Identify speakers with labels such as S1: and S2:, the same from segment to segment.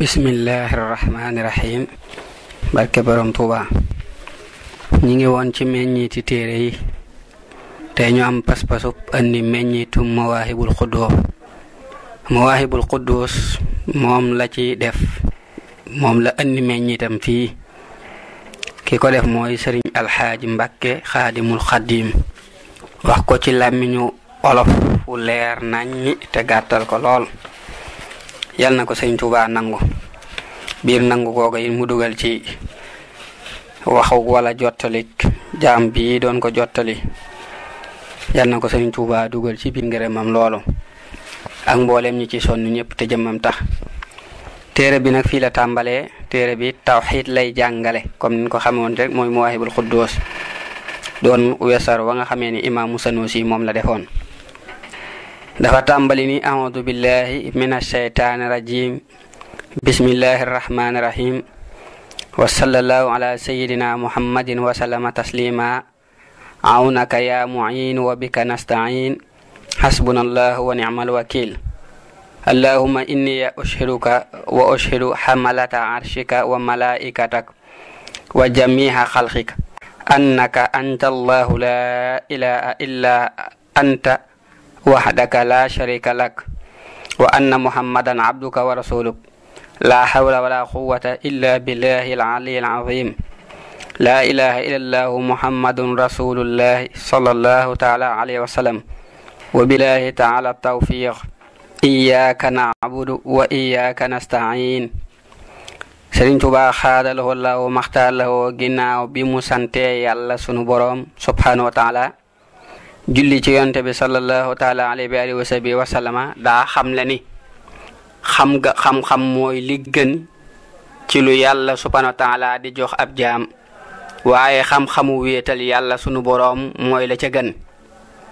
S1: Bismillahirrahmanirrahim. Barke borom Tuuba. ñi ngi woon ci meññiti téere yi tey ñu am pas-pasub andi meññitum Mawaahibul Quddus. Mawaahibul Quddus moom la ci def, moom la andi meññitam fii. ki ko def mooy Sëriñ Alxaaji Mbàkke Xaadimul Xaadim, wax ko ci làmmiñu olof fu leer nañ te gàttal ko lool. yal na ko Sëriñ Tuuba nangu, biir nangu googu yi mu dugal ci waxu wala jottalik jaam bi doon ko jottali. yal na ko Sëriñ Tuuba dugal ci biir ngërëmam loolu ak mboolem ñi ci sonn ñëpp te jëmmam tax. téere bi nag fii la tàmbalee. téere bi tawxiid lay jàngale comme niñ ko xamoon rek mooy Mawaahibul Quddus doon wesar wa nga xamee ni Imaamu Sanusi moom la defoon. dafa tàmbali ni a'uudu billahi minash shaytaani rajim, bismillahir rahmanir rahim, wa sallallahu ala sayyidina muhammadin wa sallama taslima. awnaka ya mu'in wa bika nasta'in, hasbunallahu wa ni'mal wakil. اللهم إني أشهدك وأشهد حملة عرشك وملائكتك وجميع خلقك أنك أنت الله لا إله إلا أنت وحدك لا شريك لك، وأن محمدا عبدك ورسولك، لا حول ولا قوة إلا بالله العلي العظيم، لا إله إلا الله محمد رسول الله صلى الله تعالى عليه وسلم، وبالله تعالى التوفيق، إياك نعبد وإياك نستعين. Sëriñ Tuuba xaadalahu Allahu maxtaarlahu ginnaaw bi mu sante yàlla sunu boroom subhanahu wa taala julli ci yonte bi sallallahu taala alayhi wa alihi wa sahbihi wa sallama daa xam le ni xam-xam mooy li gën ci lu yàlla subhanahu wa taala di jox ab jaam, waaye xam-xamu wéetal yàlla sunu boroom mooy la ca gën.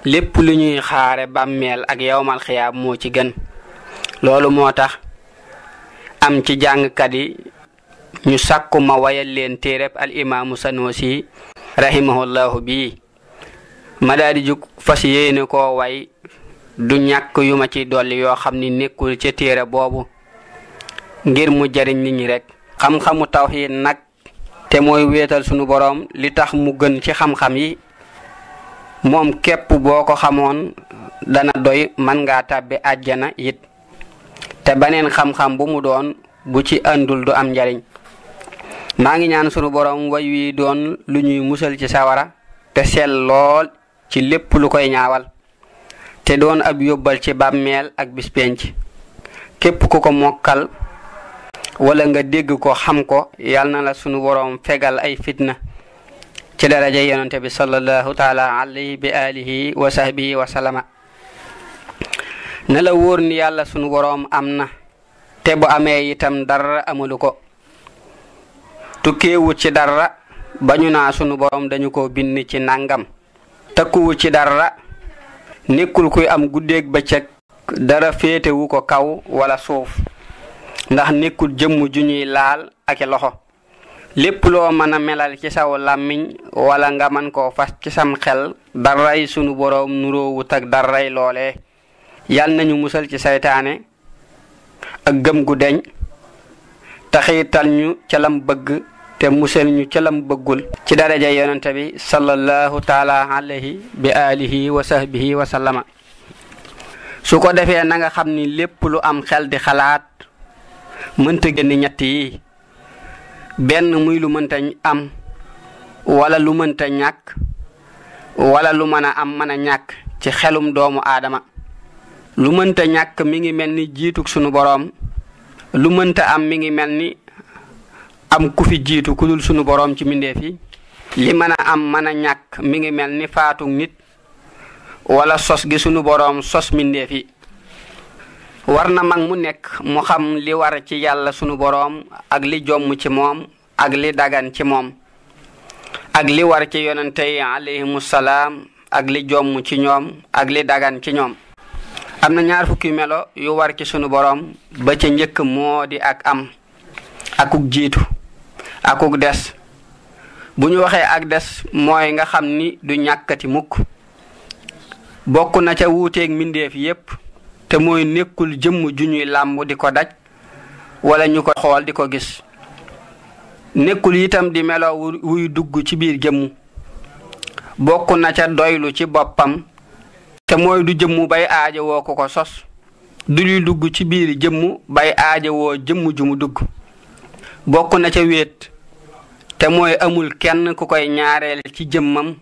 S1: lépp lu ñuy xaare bàmmeel ak yawmal xiyaam moo ci gën. loolu moo tax am ci jàngkat yi ñu sàkku ma wayal leen téereb al imaamu Sanusi rahimahullahu bii. ma daal di jug fas yéene koo way, du ñàkk yu ma ci dolli yoo xam ni nekkul ca téere boobu ngir mu jariñ nit ñi rek. xam-xamu tawhiid nag te mooy wéetal sunu boroom, li tax mu gën ci xam-xam yi moom képp boo ko xamoon dana doy, man ngaa tàbbi àjjana it. te baneen xam-xam bu mu doon bu ci àndul du am njariñ. maa ngi ñaan sunu boroom way wi doon lu ñuy musal ci sawara te sell lool ci lépp lu koy ñaawal, te doon ab yóbbal ci bàmmeel ak bis penc. képp ku ko mokkal wala nga dégg ko xam ko, yal na la sunu boroom fegal ay fitna ci daraja yonente bi sallallahu taala alayhi bi alihi wa sahbihi wa sallama. ne la wóor ni yàlla sunu boroom am na, te bu amee itam dara amulu ko. tukkeewut ci dara bañu naa sunu boroom dañu ko bind ci nangam. takkuwut ci dara, nekkul kuy am guddeeg bëccëg, dara féetewu ko kaw wala suuf, ndax nekkul jëmm ju ñuy laal ak loxo. lépp loo mën a melal ci saw làmmiñ wala nga man koo fas ci sam xel, daray sunu boroom nuroowut ak daray loolee. yal nañu musal ci saytaane ak gëm gu deñ, taxiital ñu ca lam bëgg te musal ñu ca lam bëggul, ci daraja yonente bi sallallahu taala alayhi bi alihi wa sahbihi wa sallama. su ko defee na nga xam ni lépp lu am xel di xalaat mënta génn ñett yi. benn muy lu mënta am, wala lu mënta ñàkk, wala lu mën a am mën a ñàkk ci xelum doomu aadama. lu mënta ñàkk mi ngi mel ni jiituk sunu boroom, lu mënta am mi ngi mel ni am ku fi jiitu ku dul sunu boroom ci mbindeef yi. li mën a am mën a ñàkk mi ngi mel ni faatuk nit wala sos gi sunu boroom sos mbindeef yi. war na mag mu nekk mu xam li war ci yàlla sunu boroom ak li jomm ci moom ak li dagan ci moom, ak li war ci yonente yi alayhimu salaam ak li jomm ci ñoom ak li dagan ci ñoom. am na ñaar fukki melo yu war ci sunu boroom, ba ca njëkk moo di ak am, akuk jiitu, akuk des. bu ñu waxee ak des mooy nga xam ni du ñàkkati mukk. bokk na ca wuuteeg mbindeef yépp te mooy nekkul jëmm ju ñuy làmb di ko daj wala ñu ko xool di ko gis. nekkul itam di melo wuy dugg ci biir jëmm. bokk na ca doylu ci boppam te mooy du jëmmu bay aaja woo ko sos. du luy dugg ci biir jëmm bay aaja woo jëmm ju mu dugg. bokk na ca wéet te mooy amul kenn ku koy ñaareel ci jëmmam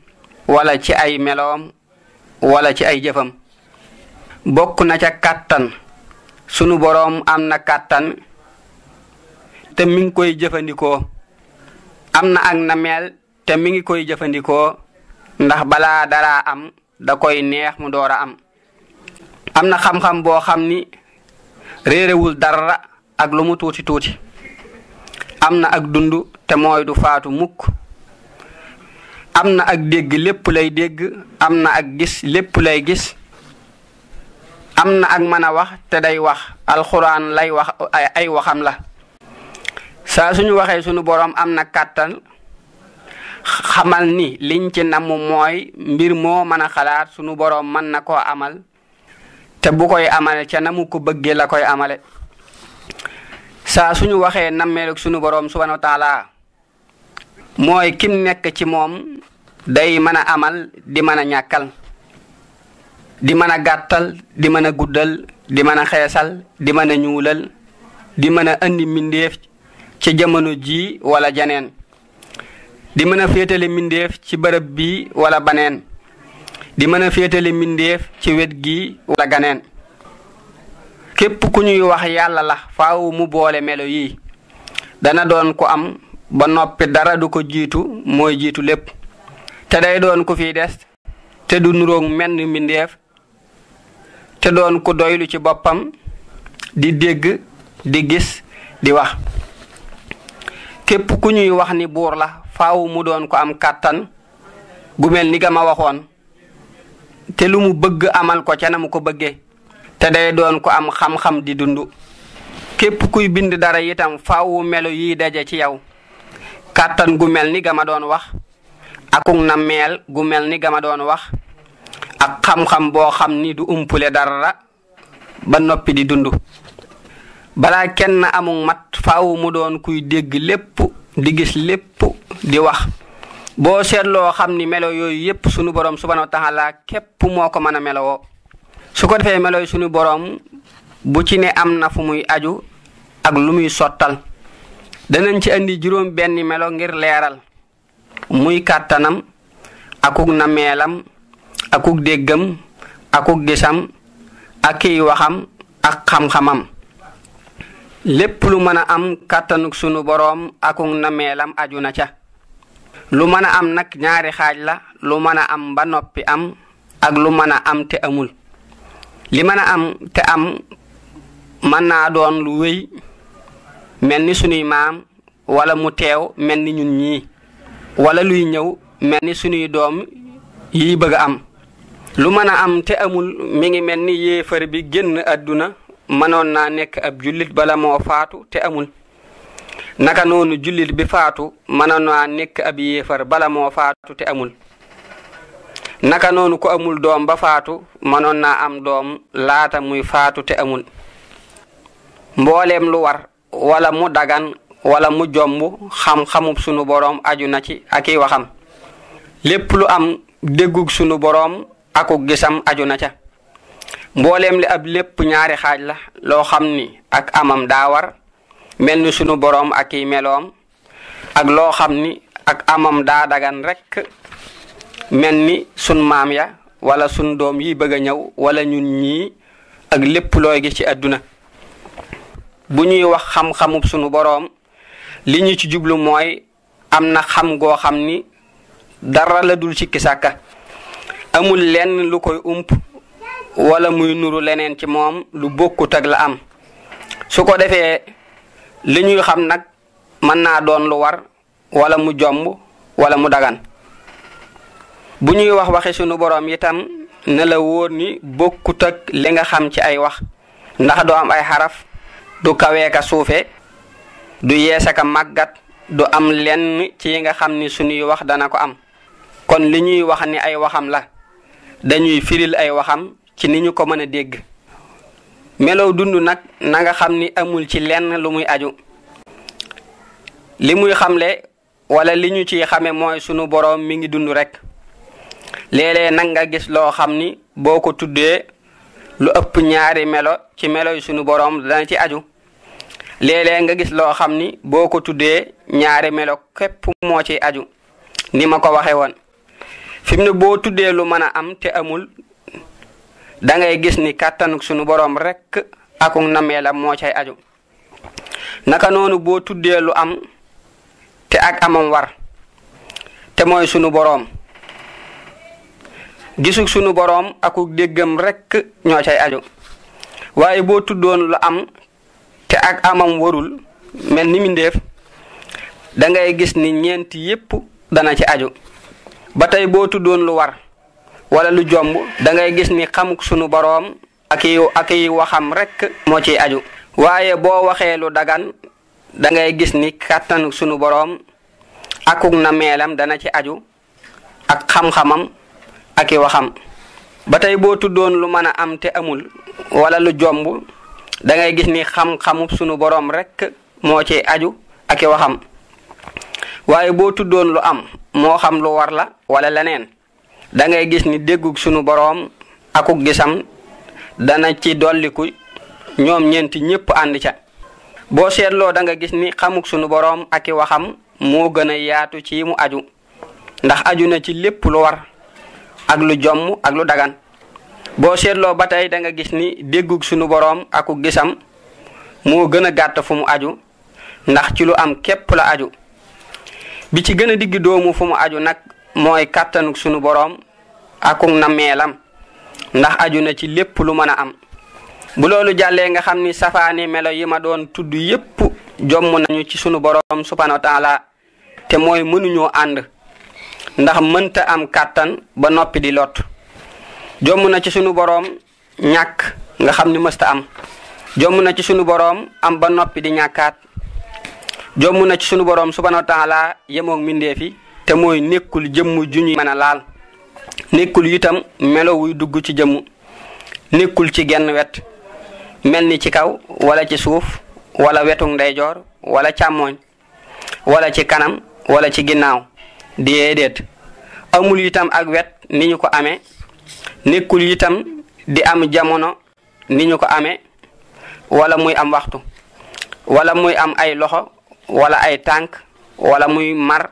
S1: wala ci ay meloom wala ci ay jëfam. bokk na ca kàttan sunu boroom am na kàttan te mi ngi koy jëfandikoo. am na ak nameel te mi ngi koy jëfandikoo ndax balaa dara am da koy neex mu door a am. am na xam-xam boo xam ni réerewul dara ak lu mu tuuti tuuti. am na ak dund te mooy du faatu mukk. am na ak dégg lépp lay dégg. am na ak gis lépp lay gis. am na ak mën a wax te day wax alxuraan lay wax ay waxam la. saa suñu waxee sunu boroom am na kàttan xamal ni liñ ci namm mooy mbir moo mën a xalaat sunu boroom mën na koo amal te bu koy amale ca na mu ko bëggee la koy amale. saa suñu waxee nammeelug sunu boroom subhanahu wa taala mooy kim nekk ci moom day mën a amal di mën a ñàkkal, di mën a gàttal, di mën a guddal, di mën a xeesal, di mën a ñuulal, di mën a andi mbindeef ci jamono ji wala janeen, di mën a féetale mbindeef ci bërëb bi wala baneen, di mën a féetale mbindeef ci wet gi wala ganeen. képp ku ñuy wax yàlla la faaw mu boole melo yi. dana doon ku am ba noppi dara du ko jiitu mooy jiitu lépp. te day doon ku fi des te du nuroog menn mbindeef te doon ku doylu ci boppam di dégg di gis di wax. képp ku ñuy wax ni buur la faaw mu doon ko am kàttan gu mel ni ga ma waxoon te lu mu bëgg amal ko ca na mu ko bëggee te day doon ko am xam-xam di dund. képp kuy bind dara itam faaw melo yi daje ci yow. kàttan gu mel ni ga ma doon wax akuk na meel gu mel ni ga ma doon wax ak xam-xam boo xam ni du umpule dara ba noppi di dund. balaa kenn amul mat faaw mu doon kuy dégg lépp di gis lépp di wax. boo seetloo xam ni melo yooyu yépp sunu boroom subhanahu wa taala képp moo ko mën a melowoo. su ko defee melo yi sunu boroom bu ci ne am na fu muy aju ak lu muy sottal. danañ ci andi juróom benni melo ngir leeral. muy kàttanam akuk nameelam akuk déggam akuk gisam ak kiy waxam ak xam-xamam. lépp lu mën a am kàttanuk sunu boroom akuk nameelam aju na ca. lu mën a am nag ñaari xaaj la. lu mën a am ba noppi am ak lu mën a am te amul. li mën a am te am mën naa doon lu wéy mel ni sunuy maam wala mu teew mel ni ñun ñii wala luy ñëw mel ni sunuy doom yi bëgg a am. lu mën a am te amul mi ngi mel ni yéefar bi génn àdduna mënoon naa nekk ab jullit bala moo faatu te amul. naka noonu jullit bi faatu mënoon naa nekk ab yéefar bala moo faatu te amul. naka noonu ko amul doom ba faatu mënoon naa am doom laata muy faatu te amul. mbooleem lu war wala mu dagan wala mu jomb xam-xamub sunu boroom aju na ci ak i waxam. lépp lu am déggug sunu boroom akuk gisam aju na ca. mbooleem li ab lépp ñaari xaaj la loo xam ni ak amam daa war mel ni sunu boroom ak i meloom ak loo xam ni ak amam daa dagan rekk mel ni sun maam ya wala sun doom yi bëgg a ñëw wala ñun ñii ak lépp looy gis ci àdduna. bu ñuy wax xam-xamub sunu boroom li ñu ci jublu mooy am na xam goo xam ni dara la dul sikki sàkka. amul lenn lu koy ump wala muy nuru leneen ci moom lu bokkut ak la am. su ko defee li ñuy xam nag mën naa doon lu war wala mu jomb wala mu dagan. bu ñuy wax waxi sunu boroom itam ne la wóor ni bokkut ak li nga xam ci ay wax ndax doo am ay xaraf du kaweeka suufe du yeesaka màggat du am lenn ci yi nga xam ni sunuy wax dana ko am. kon li ñuy wax ni ay waxam la dañuy firil ay waxam ci ni ñu ko mën a dégg. melow dundu nak na nga xamni amul ci lenn lu muy aju li muy xamle wala li ñu ci xame mooy sunu borom mi ngi dundu rek léeg-léeg nag nga gis loo xam ni boo ko tuddee lu ëpp ñaari melo ci melo yi sunu borom dana ci aju léeg-léeg nga gis loo xam ni boo ko tuddee ñaari melo képp moo ci aju ni ma ko waxe woon fi mu ne boo tuddee lu mën a am te amul da ngay gis ni kàttanuk sunu borom rek akuk nameelam moo cay aju naka noonu boo tuddee lu am te ak amam war te mooy sunu borom gisuk sunu borom akuk déggam rek ñoo cay aju waaye boo tuddoon lu am te ak amam warul mel ni mindeef da ngay gis ni ñeenti yépp dana ci aju ba tey boo tuddoon lu war wala lu jomb da ngay gis ni xamuk sunu borom ak yi waxam rek moo ciy aju waaye boo waxee lu dagan da ngay gis ni kàttanuk sunu borom akuk na meelam dana ci aju ak xam-xamam ak i waxam ba tey boo tuddoon lu mën a am te amul wala lu jomb da ngay gis ni xam-xamub sunu borom rek moo ci aju ak i waxam waaye boo tuddoon lu am moo xam lu war la wala leneen da ngay gis ni déggug sunu borom akuk gisam dana ci dolliku ñoom ñeenti ñépp ànd ca boo seetloo da nga gis ni xamuk sunu borom ak i waxam moo gën a yaatu ci mu aju ndax aju na ci lépp lu war ak lu jomm ak lu dagan boo seetloo ba tey da nga gis ni déggug sunu borom akuk gisam moo gën a gàtt fu mu aju ndax ci lu am képp la aju bi ci gën a digg doomu fu mu aju nag mooy kàttanuk sunu borom akuk nameelam ndax aju na ci lépp lu mën a am bu loolu jàllee nga xam ni safaani melo yi ma doon tudd yépp jomm nañu ci sunu borom subhanahu wa taala te mooy mënuñoo ànd ndax mënta am kàttan ba noppi di lot jomm na ci sunu borom ñàkk nga xam ni mësta am jomm na ci sunu borom am ba noppi di ñàkkaat jomm na ci sunu borom subhanahu wa taala yemoog mindeefi te mooy nekkul jëmm ju ñuy mën a laal nekkul itam melo wuy dugg ci jëmm nekkul ci genn wet mel ni ci kaw wala ci suuf wala wetuk ndeyjoor wala càmmooñ wala ci kanam wala ci ginnaaw déedéet amul itam ak wet ni ñu ko amee nekkul itam di am jamono ni ñu ko amee wala muy am waxtu wala muy am ay loxo wala ay tànk wala muy mar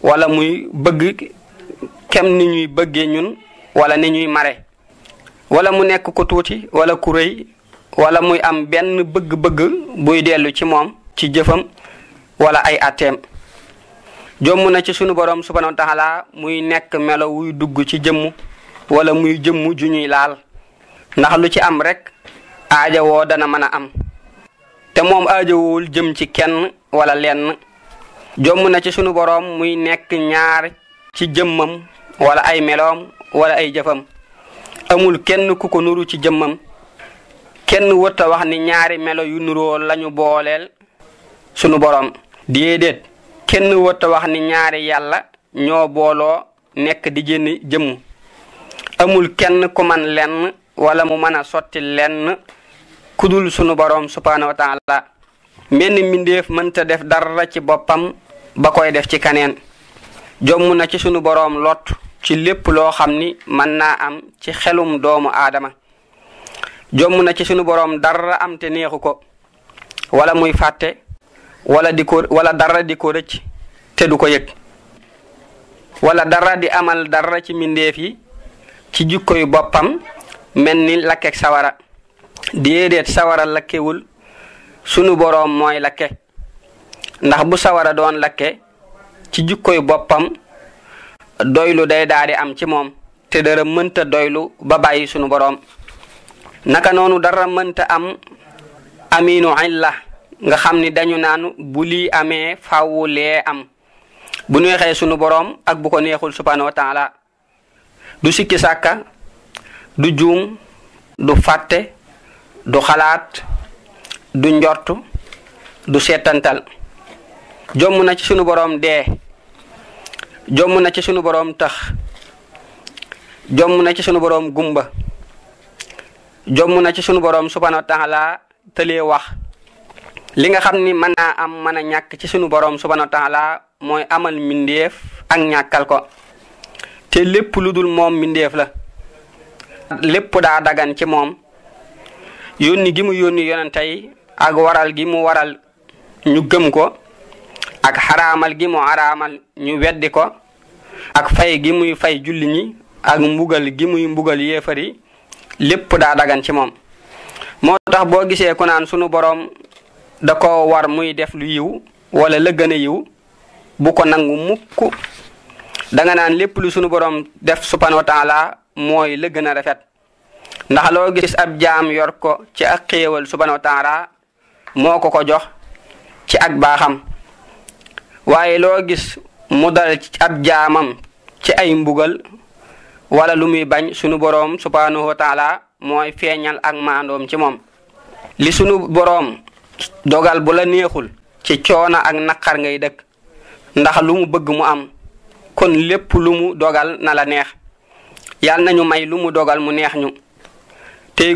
S1: wala muy bëgg kem ni ñuy bëggee ñun wala ni ñuy mare wala mu nekk ko tuuti wala ku rëy wala muy am benn bëgg-bëgg buy dellu ci moom ci jëfam wala ay atteem jomm na ci sunu borom subhanahu wa taala muy nekk melo wuy dugg ci jëmm wala muy jëmm ju ñuy laal ndax lu ci am rek aajawoo dana mën a am te moom aajawowul jëm ci kenn wala lenn jomm na ci sunu borom muy nekk ñaar ci jëmmam wala ay meloom wala ay jëfam amul kenn ku ko nuru ci jëmmam kenn wërta wax ni ñaari melo yu nuroo lañu booleel sunu borom déedéet kenn wërta wax ni ñaari yàlla ñoo booloo nekk di jënn jëmm amul kenn ku man lenn wala mu mën a sotti lenn kudul sunu borom subhanahu wa taala menn mindeef mënta def dara ci boppam ba koy def ci kaneen jomm na ci sunu borom lot ci lépp loo xam ni mën naa am ci xelum doomu aadama jomm na ci sunu borom dara am te neexu ko wala muy fàtte wala dara di ko rëcc te du ko yëg wala dara di amal dara ci mindeef yi ci jikkoy boppam mel ni lakkek sawara déedéet sawara lakkewul sunu borom mooy lakke ndax bu sawara doon lakke ci jikkoy boppam doylu day daadi am ci moom te dara mënta doylu ba bàyyi sunu borom naka noonu dara mënta am aminu illa nga xam ni dañu naan bu lii amee faawu lee am bu neexee sunu borom ak bu ko neexul subhanahu wa taala du sikki sàkka du juum du fàtte du xalaat du njortu du seetantal jomm na ci sunu borom dee jomm na ci sunu borom tax jomm na ci sunu borom gumba jomm na ci sunu borom subhanahu wa ta'ala tëlee wax li nga xamni mën naa am mën a ñàkk ci sunu borom subhanahu wa ta'ala mooy amal mindeef ak ñàkkal ko te lépp lu dul moom mindeef la lépp daa dagan ci moom yónni gi mu yónni yonentay ak waral gi mu waral ñu gëm ko ak xaraamal gi mu xaraamal ñu weddi ko ak fay gi muy fay julli ñi ak mbugal gi muy mbugal yéefari lépp daa dagan ci moom moo tax boo gisee ku naan sunu borom da ko war muy def lu yiw wala la gën a yiw bu ko nangu mukk danga naan lépp lu sunu borom def subhanahu wa ta'ala mooy la gën a rafet ndax loo gis ab jaam yor ko ci ak xéewal subhanahu wa ta'ala moo ko jox ci ak baaxam waaye loo gis mu dal ci ab jaamam ci ay mbugal wala lu muy bañ sunu borom subhanahu wa ta'ala mooy feeñal ak maandoom ci moom li sunu borom dogal bu la neexul ci coona ak naqar ngay dëkk ndax lu mu bëgg mu am kon lépp lu mu dogal na la neex yàlla nañu may lu mu dogal mu neex ñu tey